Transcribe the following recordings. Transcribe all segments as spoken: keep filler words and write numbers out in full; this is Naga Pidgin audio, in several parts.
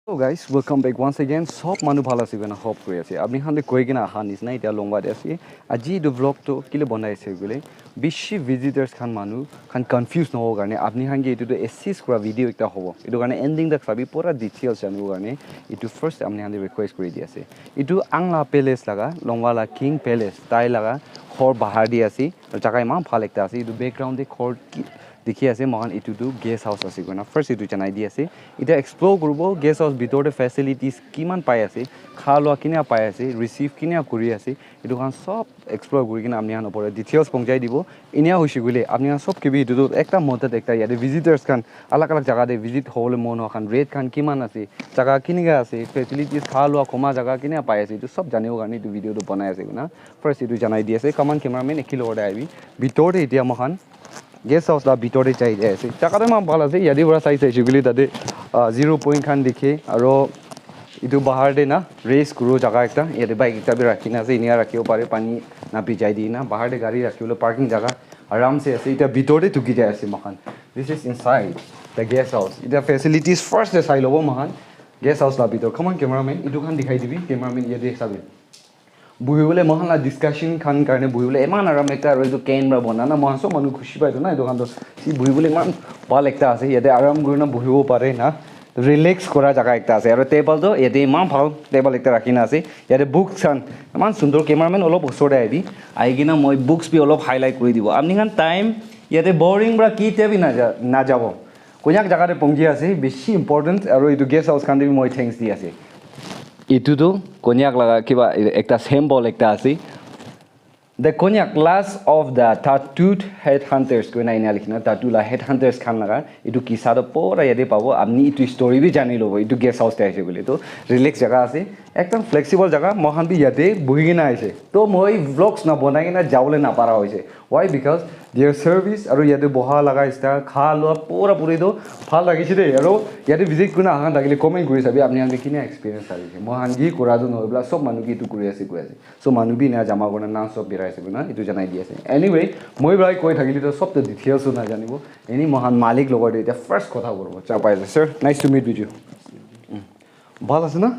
Hello guys, welcome back once again. Sob manu bhal ase koina hope kuri ase. Apni khan de koi kena aha nisna etia Longwa de ase. Aji etu vlog to kile banai ase koile, bishi visitors khan manu khan confuse noho karne apni khan ke etu to assist kura video ekta hobo. Etu karne ending tak sabi pura details janibo karne etu first apni khan de request kuri di ase. Etu Angla Palace laga, Longwa la King Palace, tai laga ghor bahar de ase. Jaga eman bhal ekta ase. Etu background de ghor ki dikhi ase, moikhan etu tu guest house ase koina first etu janai di ase. Etia explore kuribo guest house bitor te facilities kiman pai ase, kha lua kinia pai ase, receive kinia kuri ase, etu khan sob explore kuri kena apni khan opor te details pongjai dibo. Inia hoise koile apni khan sob ke bi etu tu ekta modot ekta yate visitors khan alag alag jaga te visit hobole mon howa khan rate khan kiman ase, jaga kinika ase, facilities kha lua khoma jaga kinia pai ase, etu sob janibo karne etu video tu banai ase koina first etu janai di ase. Come on cameraman, eki logor te ahibi. Bitor te etia moikhan guest house la bitor te jai jai ase. Jaga tu eman bhal ase. Yate para sai sai shey koile tate, ah, zero point khan dikhe aro etu bahar te na race kuro jaga ekta. Yate bike ekta bi rakhi na ase. Enia rakhibo pare pani na bhijai di na. Bahar te gari rakhi bole parking jaga aram se ase. Etia bitor te thuki jai ase moikhan. This is inside the guest house. Etia facilities first te sai lobo moikhan guest house la bitor. Come on cameraman, etu khan dikhai dibi. Cameraman yate sabi. Buhibole moikhan la discussion khan karne buhibole eman aram ekta aro etu cane para bona na moikhan sob manu khushi pai tu na etu khan tu si buhibole eman bhal ekta ase yate aram kurina buhibo pare na relax kura jaga ekta ase aro table tu yate eman bhal table ekta rakhina ase yate books khan eman sundor cameraman olop osor te ahibi ahi kena moi books bi olop highlight kuri dibo apni khan time yate boring para kitia bi naja najabo Konyak jaga te pongji ase bishi important aro etu guest house khan te bi moi thanks di ase. Etu tu Konyak laga kiba ekta symbol ekta ase. The Konyak last of the tattooed headhunters koina ena likhina tattoo la headhunters khan laga etu kisa tu pura yate pabo apni etu story bi jani lobo etu guest house te aise koile tu relax jaga ase ekdam flexible jaga moikhan bi yate buhi kena aise to moi vlogs na banai kena jabole na para hoise why because their service aru yate boha laga style kha lua pura puri tu bhal lagise de aru yate visit kurina ahan thakile comment kuri sabi apni khan ke kina experience thakise moi khan ki kura tu nohoi bla sob manu ki etu kuri ase koi ase so manu bi ena jama kurina na sob birai ase koina etu janai di ase anyway moi brai koi thakile tu sob tu details tu na janibo eni moi khan malik logot te first kotha kuribo cha pai ase sir nice to meet with you Bhal ase na?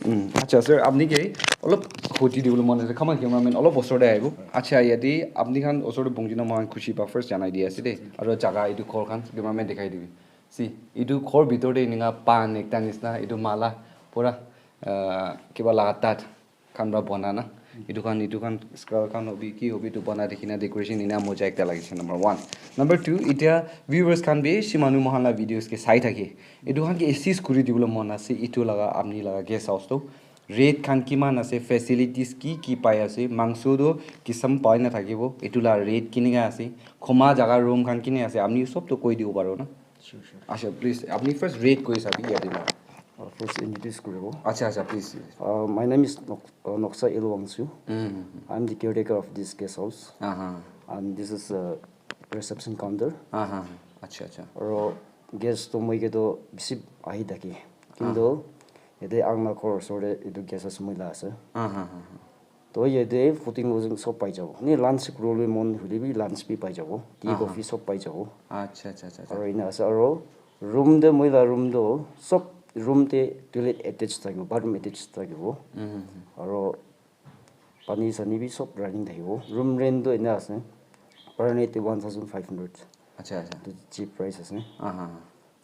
Mm. Acha sir, apni ke olop hoti dibole mon ase. Come on, cameraman, olop osor te ahibo. Acha, yate apni khan osor te bongji na moikhan khushi pa first janai di ase de. Aro jaga etu ghor khan cameraman dikhai dibi. See, etu ghor bitor te eninka pan ekta nisna, etu mala pura uh, kiba laga tat khan para bona na etu khan etu khan scroll khan hobi ki hobi etu bona dikhi na decoration ena moja ekta lagise number one number two etia viewers khan bishi manu moikhan la videos ke sai thake etu khan ke assist kuri dibole mon ase etu laga apni laga guest house tu rate khan kiman ase facilities ki ki pai ase mangso tu kisam pai na thakibo etu la rate kinika ase khoma jaga room khan kini ase apni sob tu koi dibo paribo na Sure, sure. Acha, please, apni first rate koi sabi yate na. Uh, first introduce kuribo. Acha, acha, please. Uh, my name is Nok uh, Noksa Ilwangsu. Mm. I'm the caretaker of this guest house. Uh-huh. And this is a reception counter. Uh-huh. Acha, acha. Aro guest to moi ke to bisi ahi thaki. Kintu yate ang na ghor osor te etu guest house moi la ase. Uh-huh. To yate footing lodging sob pai jabo. Ni lunch kuribole mon hoile bi lunch bi pai jabo. Tea coffee sob pai jabo. Acha acha acha. Acha. Aro ina ase aro room te moi la room to sob room te toilet attached thakibo, bathroom attached thakibo. Mhm. Aro pani sani bi sob running thakibo. Room rent to ina ase. Per night te one thousand five hundred. Acha acha. To cheap price ase. Aha.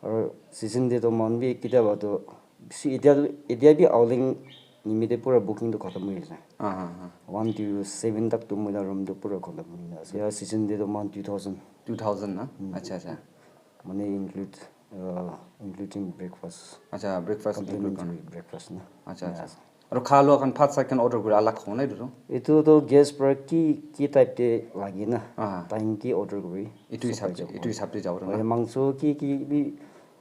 Aro season te to moikhan bi kitiaba to bisi etia to etia bi Aoleang nimite pura booking to khatam hoi ase. Ah, ah, ah. One to seven tak to moi la room to pura khatam hoi na ase. Ya season te to moikhan two thousand. Two thousand na? Hmm. Acha acha. Mane include uh, including breakfast. Acha breakfast include Complimentary kona. Breakfast na. Acha acha. Aru kha lua khan bhat sat khan order kuri alak khona etu tu. Etu tu guest para ki ki type te lage na. Aha. Time ki order kuri. Etu hisab te etu hisab te jabo na. Mangso ki ki bi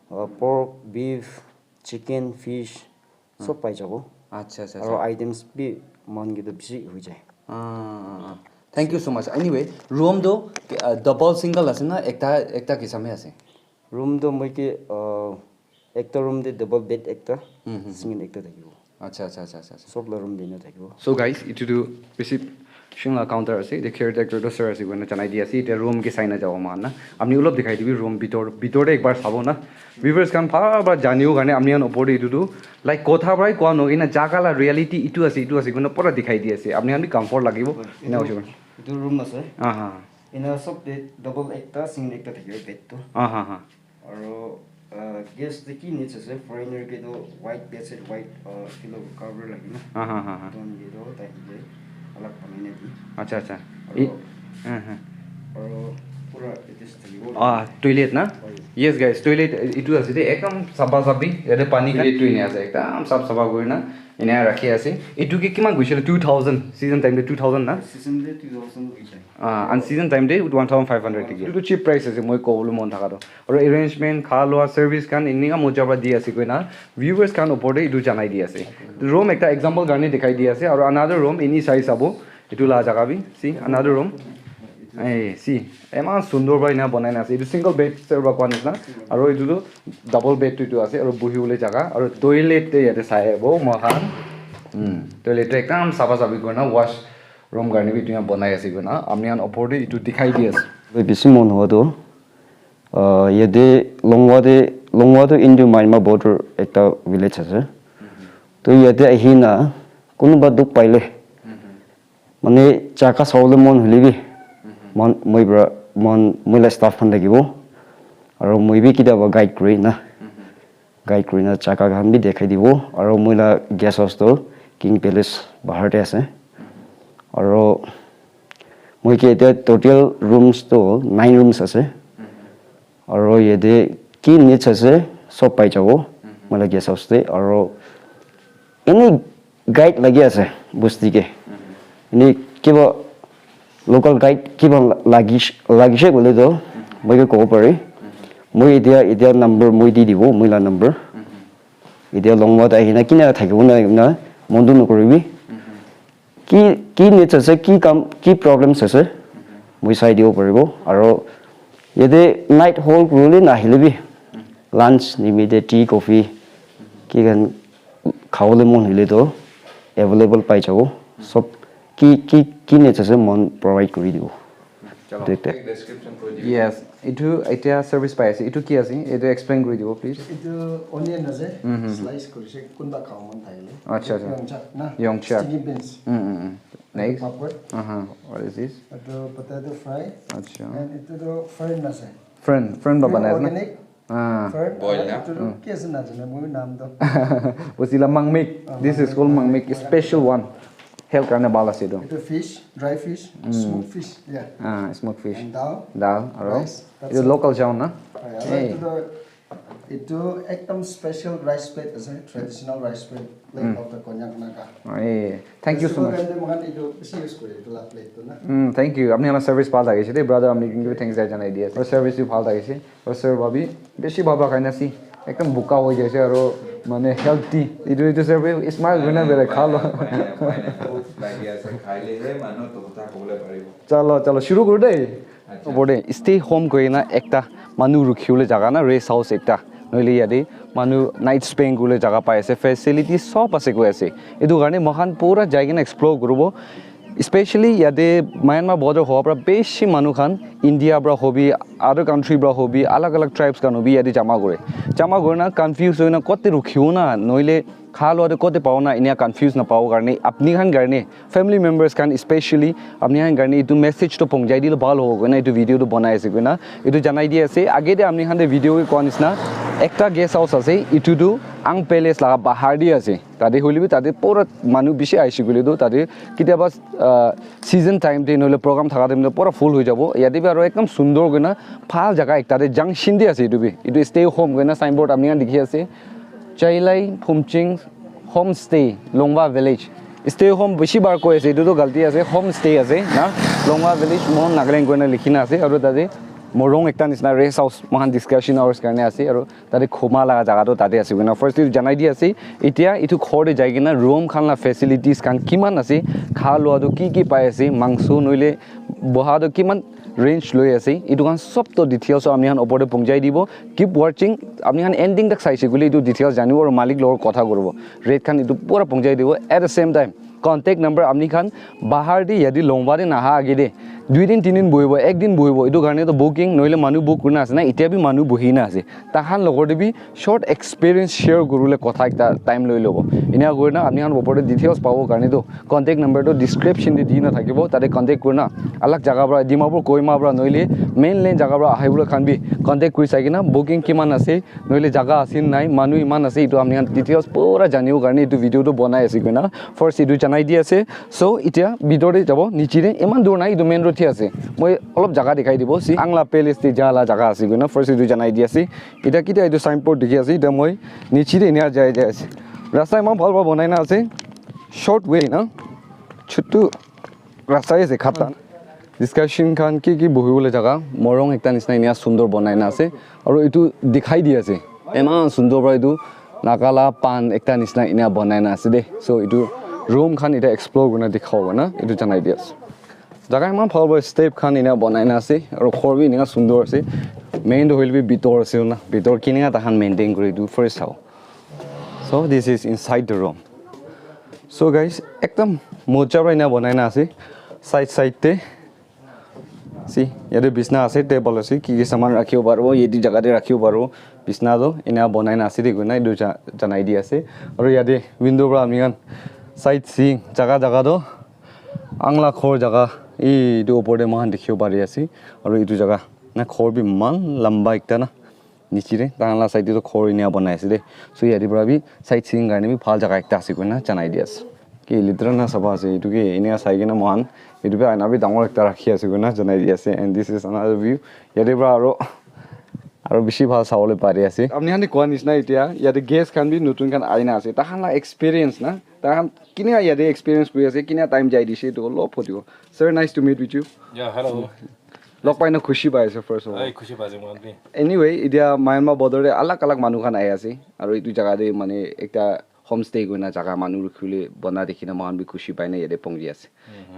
uh, pork, beef, chicken, fish sob pai jabo. Acha acha. Aru items bi mon ki to bisi hoi jai. Ah, ah, ah. Thank you so much. Anyway, room do uh, double single ase na ekta ekta kisam he ase. Room to moi ke uh, ekta room te double bed ekta, single ekta thakibo. Acha acha acha acha. Sob la room te na thakibo. So guys, itu tu bisi Shin la counter ase, etu caretaker toh sir ase koina janai di ase. Etia room ke sai na jabo moikhan na. Apni olop dikhai dibi room bitor, bitor te ekbar sabo na. Viewers khan bhal para janibo karne apni khan opor te etu tu, like, kotha para koa nohoi na jaga la reality etu ase, etu ase koina pura dikhai di ase. Apni khan bi comfort lagibo. Ena hoise koina. Etu room ase. Aha. Ena sob te double ekta, single ekta thakibo bed tu. Aha, ha. Aro, uh, guest te ki needs ase, foreigner ke toh white bed sheet, white, uh, pillow cover lagi na. Aha, ha, ha. Etu khan ke toh tai ke alag banai na di. Acha, acha. Aro, I-, aha. Aro pura attached thakibo. Ah, toilet na? Hoi. Yes, guys, toilet, eh, etu ase de, ekdam sapa sapi, yate pani khan toilet tu ene ase, ekdam sap sapa kuri na, ene rakhi ase. Etu ke kiman koisile? Two thousand, season time te two thousand na? Season te two thousand koi jai. Ah, and season time te one thousand five hundred tiki. Etu cheap price ase, moi kobole mon thaka toh. Aru arrangement, kha loa, service khan enika moja para di ase koina viewers khan opor te etu janai di ase. Room ekta example karne dikhai di ase, aru another room ini sai sabo, etu la jaga bi, see, another room. Eh, see, eman sundor para ena banai na ase. Etu single bed ase, koa nisna. Aru etu tu double bed tu etu ase, aru buhi bole jaga, aru toilet te yate sai abo moikhan. Hmm, toilet tu ekdam sapa sapi kurna, wash room karne bi etu ena banai ase koina apni khan opor te etu dikhai di ase. Bishi mon howa tu, ah, yate Longwa te, Longwa tu India Myanmar border ekta village ase. To yate ahi na kunuba dukh paile, mane jaga sabole mon hoile bi, mon, moi para, mon, moi la staff khan thakibo, aro moi bi kitiaba guide kuri na. Guide kurina jaga khan bi dekhai dibo, aro moi la guest house toh King Palace bahar te ase, aro moi ke etia total rooms toh nine rooms ase, aro yate ki needs ase sob pai jabo moi la guest house te, aro any guide lagi ase bosti ke. Ini kiba local guide kiba lagi, lagise koile toh moi ke kobo pare. Moi etia, etia number moi di dibo, moi la number. Etia Longwa te ahina kina thakibo na, na mon tu nokoribi. Ki, ki needs ase, ki kam, ki problems ase, moi sai dibo paribo. Aro yate night hold kuribole nahile bi, lunch nimite tea, coffee, ki khan khabole mon hoile toh available pai jabo. Sob ki, ki, ki needs ase, mon provide kuri dibo. Chalo, Dek, dek. Ek description kuri dibo. Yes, etu etia service pai ase. Etu ki ase? Etu explain kuri dibo, please. Etu onion ase, Mhm. slice kurise, kunba khabo mon thakile. Acha, acha. Yongchak na? Yongchak. Stinky beans. Mm, mm, mm. Next. Papad. Uh-huh. What is this? Etu potato fry. Acha. And etu toh fern ase. Fern, fern ba Pure banai ase na? Organic. Ah. Fern, Boil ah, na? Etu toh Mm. ki ase najane, moi naam toh. Usila mangmik. Ah, This is mangmik, called mangmik, mangmik. Special one. Health karne bhal ase etu. Etu fish, dry fish, Mm. smoked fish, yeah. Ah, smoked fish. And dal. Dal, aro? Rice, that's Etu all. Local chow na? Hoi, aro Hey. etu toh, etu ekdam special rice plate ase, traditional rice plate, plate Mm. of the Konyak Naga. Hey, thank you so Festival much. Time te moikhan etu bishi use kore, etu la plate tu na. Mm, thank you. Apni khan la service bhal thakise de, brother, apni khan ke bi thanks janai di ase. Aru service bi bhal thakise. Aru sir para bi bishi bhal para khai na ase. Ekdam boga hoi jaise aru mane healthy. Etu, etu sir bi smile kurina bere kha lo. Lagi ase, khaile he manu toh kotha kobole paribo. Chalo, chalo, shuru kuru de. Acha. Opor de stay home koi na ekta manu rukhi bole jaga na, rest house ekta. Nohole yate manu night spend kuri bole jaga pai ase, facility sob ase koi ase. Etu karne moikhan pura jai kena explore kuribo. Especially yate Myanmar border howa para bishi manu khan India para hobi, other country para hobi, alag alag tribes khan hobi yate jama kore. Jama kuri na confuse hoi na kote rukhibo na, nohole kha loa tu kote pabo na, enia confuse na pabo karne, apni khan karne, family members khan especially, apni khan karne etu message to pongjai dile bhal hobo koina etu video to banai ase koina etu janai di ase. Age te apni khan te video ke koa nisna ekta guest house ase, etu tu Ang Palace laga bahar te ase. Tate hoile bi tate pura manu bishi ahise koile tu tate kitiaba, ah, season time te nohole program thaka time te pura full hoi jabo. Yate bi aru ekdam sundor koina bhal jaga ekta te junction te ase etu bi. Etu stay home koina signboard apni khan dikhi ase. Chailai Phumching Homestay, Longwa Village. Stay home bishi bar koi ase, etu tu galti ase, homestay ase na, Longwa Village, Mon Nagaland koina likhi na ase, aru tate morung ekta nisna rest house, moikhan discussion hours karne ase, aru tate khoma laga jaga tu tate ase koina first te janai di ase. Etia etu ghor te jai kena room khan la facilities khan kiman ase, kha loa tu ki ki pai ase, mangso nohole boha tu kiman range loi ase, etu khan sob to details apni khan opor te pongjai dibo. Keep watching, apni khan ending tak saise koile etu details janibo aru malik logot kotha kuribo. Rate khan etu pura pongjai dibo. At the same time, Contact number apni khan bahar de yate longba de naha age de dui din tin din bohibo, ek din bohibo, etu karne to booking nohole manu book kurina ase na, itya bi manu bohi na ase. Tahan logor de bi short experience share kuribole kotha ekta time loi lobo. Enia kurina apni khan opor te details pabo karne to contact number to description te di na thakibo, tate contact kurina alag jaga para, Dimapur, Kohima para nohole mainland jaga para ahibole khan bi contact kuri sai kena booking kiman ase, nohole jaga ase nai, manu iman ase, etu apni khan details pura janibo karne etu video to banai ase koina first etu janai di ase. So, itya bitor te jabo, niche te iman dur nai, etu main road hi ase. Moi olop jaga dikhai dibo, si Angla Palace te ja la jaga ase koina first etu janai di ase. Itya kitia etu signboard dikhi ase, itya moi niche te enia jai jai ase. Rasta iman bhal para banai na ase, short way na, chutu rasta ase khata. Discussion khan ki ki bohibole jaga, morung ekta nisna enia sundor banai na ase. Aru etu dikhai di ase, eman sundor para etu Naga la pan ekta nisna enia banai na ase de. So etu room khan eta explore kurina dikhabo na etu janai di ase. Jaga eman bhal para step khan enia banai na ase, aru ghor bi enia sundor ase. Main to hoile bi bitor ase na, bitor kinika tahan maintain kuri etu first sabo. So this is inside the room. So guys, ekdam moja para enia banai na ase, side side te. Si, yate bisna ase, table ase, ki ki saman rakhibo paribo, yate jaga te rakhibo paribo. Bisna toh enia banai na ase de koina etu ja-, janai di ase. Aru yate window para ami khan side seeing jaga jaga toh Angla ghor jaga etu opor te moikhan dikhibo pari ase. Aru etu jaga na ghor bi eman lamba ekta na. Niche te, tahan la side te toh ghor enia banai ase de. So, yate para bi sightseeing karne bi bhal jaga ekta ase koina janai di ase. Ki letera na sapha ase, etu ke enia sai kena moikhan, etu bi aina bi dangor ekta rakhi ase koina janai di ase. And this is another view. Yate para aro, aro bishi bhal sabole pari ase. Apni khan de koa nisna itya, yate guest khan bi notun khan aina ase. Tahan la experience na, tahan kinika yate experience kuri ase, kinika time jai dise, etu olop hodibo. Sir, nice to meet with you. Yeah, hello. Log pai na khushi pai ase, first of all. Ai, khushi pai ase moikhan bi. Anyway, itya Myanmar border te alag alag manu khan ahi ase, aru etu jaga te mane ekta homestay koina jaga manu rukhibole bana dikhi na moikhan bi khushi pai na yate pongji ase.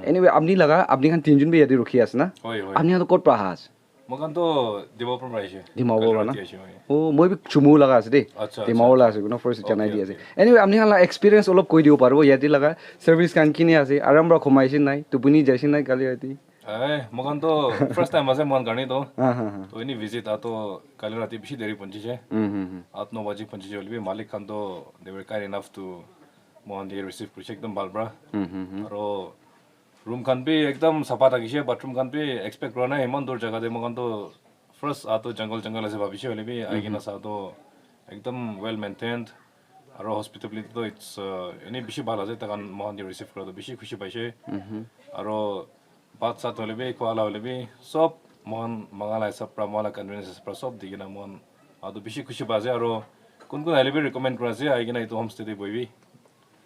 Anyway, apni laga, apni khan tinjun bi yate rukhi ase na? Hoi, hoi. Apni khan toh kot pra aha ase? Moikhan toh Dimapur pra ahishe. Dimapur pra na? Kali rati ahishe, hoi. Oh, moi bi Chumu laga ase de. Acha, acha, Dimapur laga ase, kono first janai di ase. Okay, okay. Anyway, apni khan la experience olop koi dibo paribo, yate laga service khan kini ase, aram pra khumai ase nai, tupuni jaise nai kali rati? Eh, moikhan toh first time ase moikhan karne toh. Ha, ha, ha. Toh ini visit ato kali rati bishi deri punchise. Hmm, hmm, hmm. Aat no baji punchise hoile bi malik khan toh they were kind enough to moikhan ke receive kurise ekdom bhal pra. Hmm, hmm, hmm. Aro room khan bi ekdom sapha thakise, bathroom khan bi expect kura nai, eman dur jaga te moikhan toh first ato jungle jungle ase bhabise hoile bi, ahi kena sa toh ekdom well maintained. Aro hospitality toh it's, uh, eni bishi bhal ase, taikhan moikhan ke receive kura toh bishi khushi paise. Aro bhat sat hoile bi, khwa la hoile bi, sob moikhan manga la hisab pra, moikhan la convenience hisab pra sob di kena moikhan atu bishi khushi pa ase. Aro kun kun ahile bi recommend kura ase, ahi kena etu homestay te bohibi.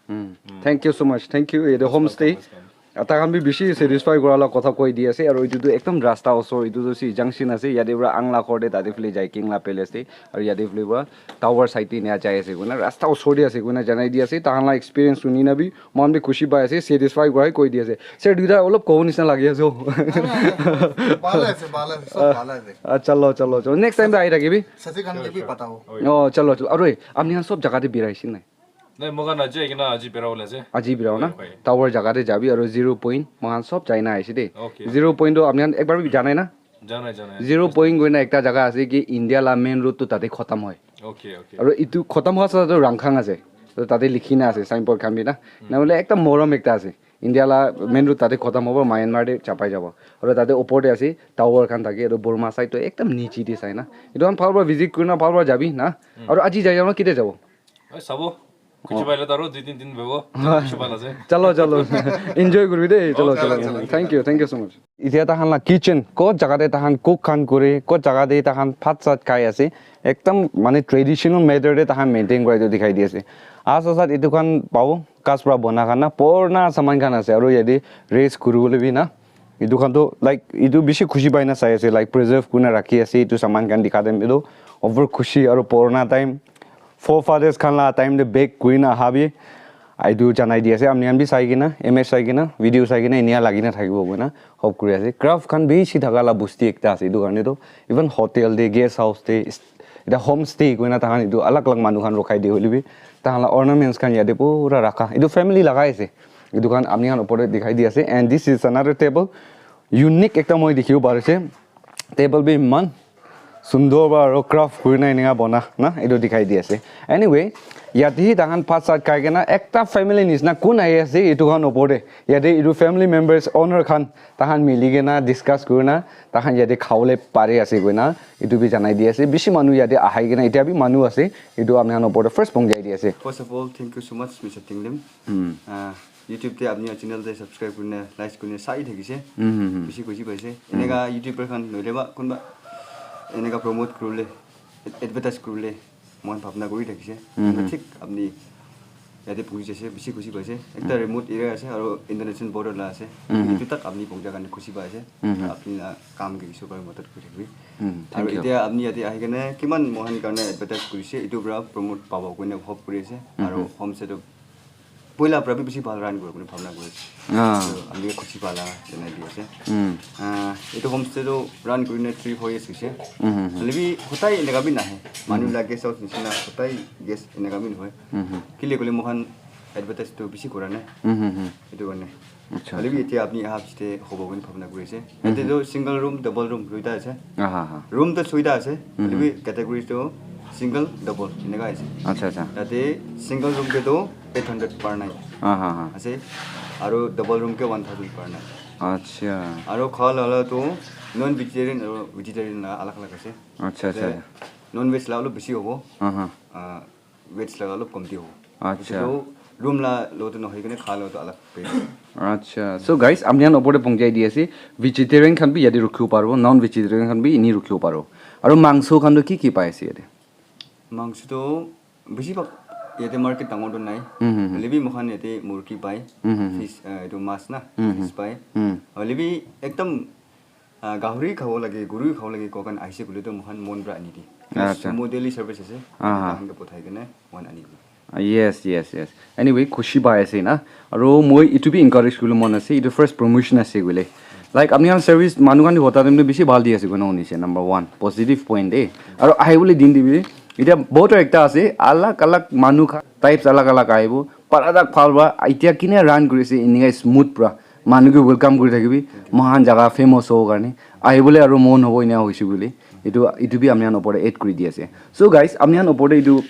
Hmm. Thank you so much. Thank you. Yate homestay. Welcome, welcome. Taikhan bi bishi satisfy kura la kotha koi di ase, aro etu tu ekdom rasta osor, etu tu si junction ase, yate pra Angla ghor te tate phale jai Kingla Palace te, aro yate phale pra tower side te enia jai ase koina, rasta osor te ase koina janai di ase. Taikhan la experience suni na bi moikhan bi khushi pai ase, satisfy kurai koi di ase. Sir, duita olop kobo nisna lagi ase o. Bhal ase, bhal ase, sob bhal ase. Ah, chalo, chalo, chalo. Next time bi ahi thakibi. Sasi khan ke bi patabo. Oh, chalo, chalo. Aru, eh, apni khan sob jaga te birai sin nai? Nai, moikhan aji ahi kena aji bera bole ase. Aji bera na? Hoi, hoi. Tower jaga te jabi aru zero point, moikhan sob jai na aise de. Okay. Zero point to apni khan ekbar bi janai na? Janai, janai. Zero point koina ekta jaga ase ki India la main road to tate khotom hoi. Okay, okay. Aru itu khotom hoa sa to Rangkhang ase. To tate likhi na ase signboard khan bi na. Na bole ekta morom ekta ase. India la main road tate khotom hobo, Myanmar te chapai jabo. Aru tate opor te ase, tower khan thake, aru Burma side to ekdam niche te sai na. Etu khan bhal para visit kurina bhal para jabi na. Aru aji jai jabo na, ketia jabo? Oi, sabo. Khushi paile to aru dui tin din bohibo. Khushi paila ase. Chalo, chalo. Enjoy kuribi de. Chalo, okay, chalo, okay, chalo. Thank you, thank you so much. Itya tahan la kitchen, kot jaga te tahan cook khan kure, kot jaga te tahan bhat sat khai ase. Ekdam mane traditional method te tahan maintain kura etu dikhai di ase. Asa sat etu khan pabo, kas pra bona khan na, purana saman khan ase. Aru yate rest kuribole bi na. Etu khan toh, like, etu bishi khushi pai na sai ase, like, preserve kurina rakhi ase, etu saman khan dikha time te toh over khushi aru purana time, forefathers khan la time te back kurina aha bi, etu janai di ase, apni khan bi sai kena, image sai kena, video sai kena, enia lagi na thakibo koina hope kuri ase. Craft khan bishi thaka la bosti ekta ase, etu karne toh, even hotel te, guest house te, eta homestay koina tahan etu alag alag manu khan rukhai de hoile bi, tahan la ornaments khan yate pura rakha, etu family lagai ase. Etu khan apni khan opor te dikhai di ase, and this is another table, unique ekta moi dikhibo pari ase. Table bi iman sundor para aro craft kurina enika bona na etu dikhai di ase. Anyway, yate hi tahan bhat sat khai kena ekta family nisna kun ahi ase etu khan opor te. Yate etu family members, owner khan, tahan mili kena discuss kurina tahan yate khabole pari ase koina etu bi janai di ase. Bishi manu yate ahai kena, etia bi manu ase, etu apni khan opor te first pongjai di ase. First of all, thank you so much, Mister Tinglim. Hmm. Ah, YouTube te apni channel te subscribe kurina, like kurina sai thakise. Hmm, hmm, hmm. Bishi khushi paise. Hmm. Eneka YouTuber khan noile ba kunba eneka promote kurule, advertise kurule, mohan bhabna kuri thakise. Hmm, hmm. Thik apni yate phuji ase, bishi khushi paise. Ekta, hmm, remote area ase aro international border la ase. Hmm, hmm. Etu tak apni pongja karne khushi paise. Hmm, hmm. Apni la kam ke Ishwar para madad kuri thakibi. Hmm, thank you. Aro etia apni yate ahi kene kiman mohan karne advertise kurise, etu para promote pabo koine hope kuri ase. Hmm, aro, hmm, homestay to poila para bi bishi bhal run kuri koine bhabna kuri ase. Ah. So, ami khushi pala janai di ase. Hmm. Ah, etu homestay to run kurina three, four years hoise. Hmm, hmm, hmm. Hoile bi hotai eneka bi nahe. Manu, hmm, la guest house nishina hotai guest eneka bi nohoi. Hmm, hmm. Kile koile mohan advertise to bishi kura nai. Hmm, hmm, hmm. Etu karne. Acha, hoile bi acha. Etia apni aha piche te hobo koine bhabna kuri ase. Hmm, hmm. Yate to single room, double room duita ase. Aha, aha. Room to soita ase. Hmm, hoile bi, hmm, categories to single, double eneka ase. Acha, acha. Yate single room ke to eight hundred per night. Aha, aha. Ase. Aro double room ke one thousand per night. Acha. Aro kha la la to non vegetarian aro vegetarian la alag alag ase. Acha, acha. Ase. Non veg la olop bishi hobo. Aha. Ah, veg laga olop komti hobo. Acha. Etu tu room la lo tu nohoi kene kha lo tu alag pay. Acha. So guys, apni khan opor te pongjai di ase. Vegetarian khan bi yate rukhibo paribo, non vegetarian khan bi ini rukhibo paribo. Aru mangso khan tu ki ki pai ase yate? Mangso tu bishi bhag yate market dangor tu nai. Hmm, hmm, hmm. Hoile bi moikhan yate murgi pai, hmm, hmm, hmm, fish, eh, etu mas na, hmm, hmm, fish pai. Hmm. Hoile bi ekdam Ah, gahori khabo lage, guru khabo lage, kokan ahise koile to moikhan mon pra ani di. Acha. Sumo daily service ase. Aha. Tahan ke pothai kene moikhan ani di. Ah, yes, yes, yes. Anyway, khushi pai ase na. Aru moi itu bi encourage kuribole mon ase. Itu first promotion ase koile. Like, apni khan service manu khan ke hota time te bishi bhal di ase koina hunise. Number one, positive point de. Aru ahibole din te bi. Itya bahut ekta ase. Alag alag manu khan, types alag alag ahibo. Para tak bhal ba. Itya kine run kuri ase. Inika smooth pra. Manu ke welcome kuri thakibi, moikhan jaga famous hobo karne, ahibole aru mon hobo enia hoise koile, etu, etu bi apni khan opor te add kuri di ase. So guys, apni khan opor te etu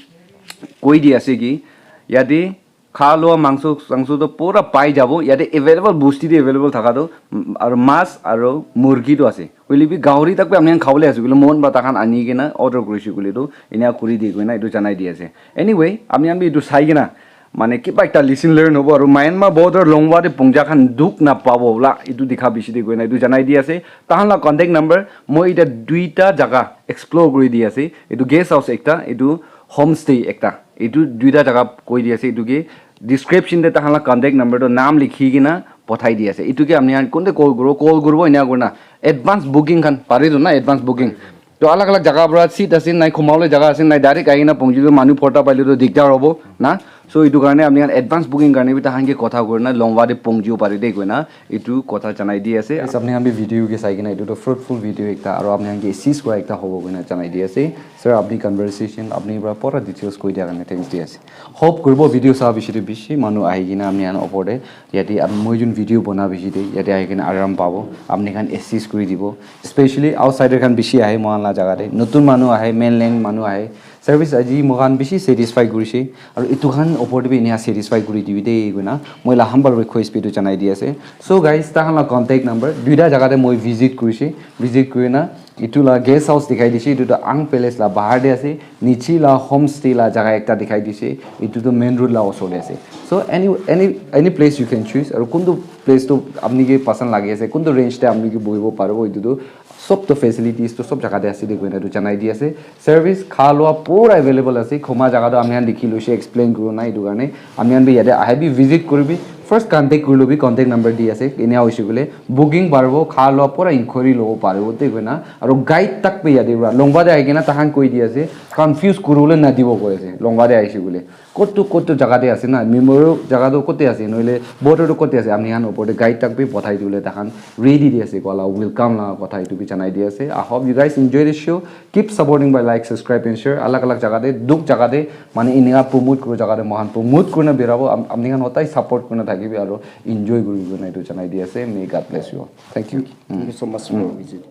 koi di ase ki, yate kha loa mangso, sangso toh pura pai jabo, yate available, bosti te available thaka toh, mm, aru mas aru murgi toh ase. Hoile bi gahori tak bi apni khan khabole ase koile, mon ba takhan ani kena order kurise koile toh, enia kuri di koina etu janai di ase. Anyway, apni khan bi etu sai kena, mane kiba ekta lesson learn hobo aru Myanmar border Longwa te pongja khan dukh na pabo la etu dikha bishi de koina etu janai di ase. Tahan la contact number moi eta duita jaga explore kuri di ase. Etu guest house ekta, etu homestay ekta. Etu duita jaga koi di ase. Etu ke description te tahan la contact number to naam likhi kena pothai di ase. Etu ke apni khan kunte call kuro, call kuribo enia kurina advance booking khan pare tu na advance booking. To alag alag jaga para seat ase nai, khumabole jaga ase nai, direct ahi kena pongji tu manu phorta paile tu dikdar hobo na. So etu karne apni khan advance booking karne bi tahan ke kotha kurina Longwa te pongjibo pare de koina etu kotha janai di ase. Yes, apni khan bi video ke sai kena etu to fruitful video ekta aru apni khan ke assist kura ekta hobo koina janai di ase. Sir, apni conversation apni para pura details koi dia karne thanks di ase. Hope kuribo video sa bishi te bishi manu ahi kena apni khan opor te yate ap-, moi jun video bona bishi te yate ahi kena aram pabo, apni khan assist kuri dibo. Especially outsider khan bishi ahe moikhan la jaga te. Notun manu ahe, mainland manu ahe. Service aji moikhan bishi satisfy kurise. Aru etu khan opor te bi enia satisfy kuri dibi de koina moi la humble request bi etu janai di ase. So guys, tahan la contact number duita jaga te moi visit kurise. Visit kurina etu la guest house dikhai dise. Etu tu Ang Palace la bahar te ase. Niche la homestay la jaga ekta dikhai dise. Etu tu main road la osor te ase. So any, any, any place you can choose. Aru kuntu place tu apni ke pasand lagi ase, kuntu range te apni ke bohibo paribo, etu tu sob to facilities to sob jaga te ase de koina etu janai di ase. Service kha loa pura available ase. Khuma jaga tu apni khan dikhi loise, explain kuri nai etu karne. Apni khan bi yate ahe bi visit kuribi. First contact kuri lobi, contact number di ase. Enia hoise koile booking paribo, kha loa pura inquiry lobo paribo de koina. Aru guide tak bi yate pura Longwa te ahi kena tahan koi di ase. Confuse kuribole nadibo koi ase. Longwa te ahise koile. Kotu kotu jaga te ase na, memorial jaga tu kote ase, noile border tu kote ase, apni khan opor te guide tak bi pathai dibole takhan ready de ase, koa la welcome la kotha etu bi janai di ase. I hope you guys enjoy the show. Keep supporting by like, subscribe and share. Alag alag jaga te, duk jaga te, mane inika promote kuru jaga te, mohan promote kurina birabo, am- apni khan hotai support kurina thakibi aro enjoy kuri kurina etu janai di ase. May God bless you all. Thank you. Thank you so much for visiting.